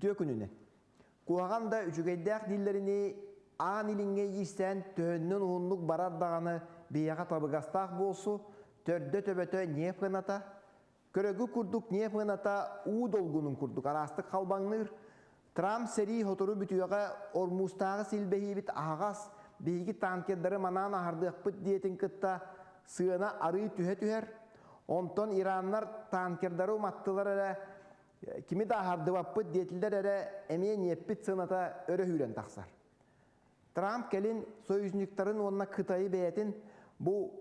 Үтүө күнүнэн. Куһаҕан да үчүгэйдээх дииллэринии, Аан Илиҥҥэ иирсээн төһөннөн уһуннук барар даҕаны биһиэхэ табыгастаах буолсу, төрдө-төбөтө ньиэп гыната, Көрөгү курдук ньиэп ыаната уу долгунун курдук араастык халбаҥныыр. Трамп сэрии сотору бүтүөҕэ Ормузтааҕы силбэһиибит аһаҕас, биһиги танкердары манаан аһардыахпыт диэтин кытта сыана арыы түһэ түһэр. Онтон ираннар танкердары уматтылар эрэ, кими да аһардыбаппыт диэтилэр эрэ, эмиэ ньиэппит сыаната өрө сүүрэн тахсар. Трамп кэлин союзниктарын уонна Кытайы бэйэтин бу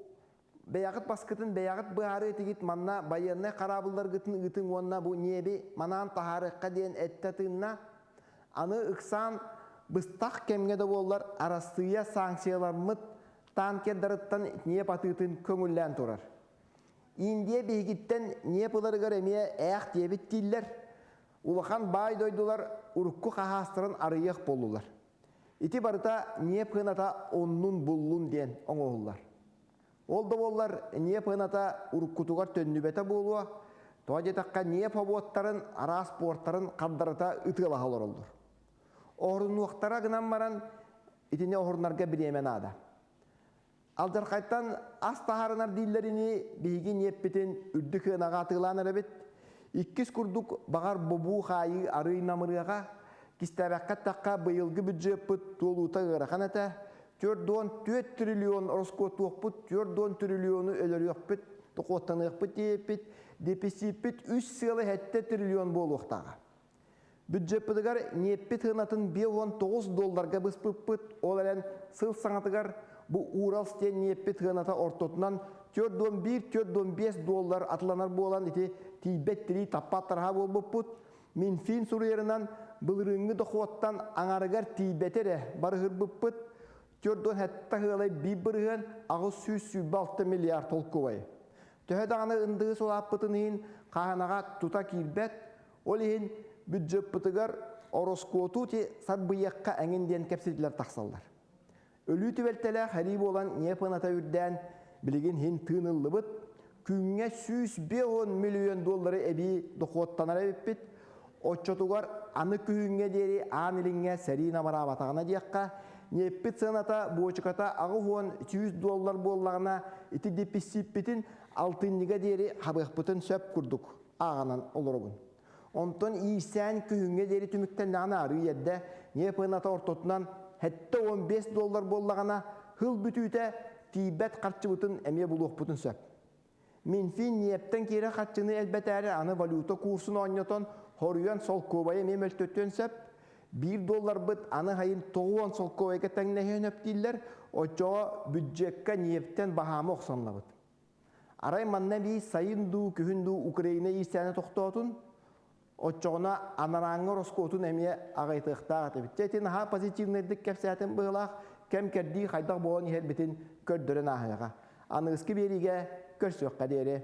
Бэйэҕит баскытын бэйэҕит быһаарыы этигит манна байыаннай хараабылларгытын ыытыҥ уонна бу ньиэби манаан таһаарыахха диэн эттэ-тыынна. Аны ыксаан быстах кэмҥэ да буоллар Арассыыйа санкциялармыт танкердарыттан ньиэп атыытын көҥүллээн турар. Индия биһигиттэн ньиэп ыларыгар эмиэ ээх диэбит дииллэр. Улахан баай дойдулар урукку хаһаастарын арыйыах буоллулар. Ити барыта ньиэп сыаната оннун буллун диэн оҥоһуллар. Ол да буоллар ньиэп сыаната уруккутугар төннүбэтэ буолуо, тоҕо диэтэххэ ньиэп собуоттарын араас пуортарын хардарыта ытыалаһа олороллор. Оһорунуохтара гынан баран итини оһорунарга бириэмэ наада. Алдьархайтан ас таһаарынар дииллэринии биһиги ньиэппитин үрдүк сыанаҕа атыылаан эрэбит. Иккис курдук баҕар бобуу-хаайыы арыый намырыаҕа. Кистээбэххэ эттэххэ, быйылгы бюджеппыт туолуута ыарахан этэ. 44 триллион ороскуотуохпут, 40 триллиону өлөрүөхпүт, дохуоттаныахпыт диэбиппит, деписиппит үс сыала 7 триллион буолуохтааҕа. Бюджеппытыгар ньиэппит сыанатын 59 долларга быспыппыт, ол эрэн сыл саҥатыгар бу Уралс диэн ньиэппит сыаната ортотунан 41-45 доллар атыланар буолан ити тиийбэт тирии таппат тараһа буолбуппут. Минфин суруйарынан былырыыҥҥы дохуоттан аҥарыгар тиийбэтэ эрэ барыһырбыппыт. 47 ыалай биир бырыһыан 826 миллиард толкубай. Төһө даҕаны ындыы сулааппытын иһин хааһынаҕа тута киирбэт, Ол иһин бюджеппытыгар ороскуоту сарбыйыахха эҥин диэн кэпсэтиилэр тахсаллар. Өлүү түбэлтэлээх эрии буолан ньиэп ыната үрдээн, билигин иһин тыын ыллыбыт. Күҥҥэ 150 миллион доллары эбии дохуоттанар эбиппит. Оччотугар аны күһүҥҥэ диэри Аан Илиҥҥэ сэрии намыраабатаҕына диэххэ, ньиэппит сыаната буочуката 80 доллар буоллаҕына, ити деписиппитин алтынньыга диэри хабыахпытын сөп курдук. ааҕынан олоробун. Онтон иирсээн күһүҥҥэ диэри түмүктэннэҕинэ арыый эрдэ ньиэп ыаната ортотунан 75 доллар буоллаҕына, сыл бүтүүтэ тиийбэт харчыбытын эмиэ булуохпутун сөп. Минфин ньиэптэн киирэр харчыны элбэтээри аны валюта курсун оонньотон хоруйан солкуобайы эмиэ мөлтөтүөн сөп. Биир долларбыт аны сайын 90 солкуобайга тэҥнэһиэн сөп дииллэр, оччоҕо бюджекка ньиэптэн баһаамы охсонлабыт. Арай манна эбии сайын дуу, күһүн дуу Украина иирсээнэ тохтоотун, оччоҕуна анарааҥҥы ороскуотун эмиэ аҕыйатыахтаах этибит. Дьэ ити наһаа позитивнайдык кэпсээтим быһыылаах, кэм-кэрдии хайдах буолан иһэрбитин көрдөрөн ааһыаҕа. Аныгыскы биэриигэ көрсүөххэ диэри.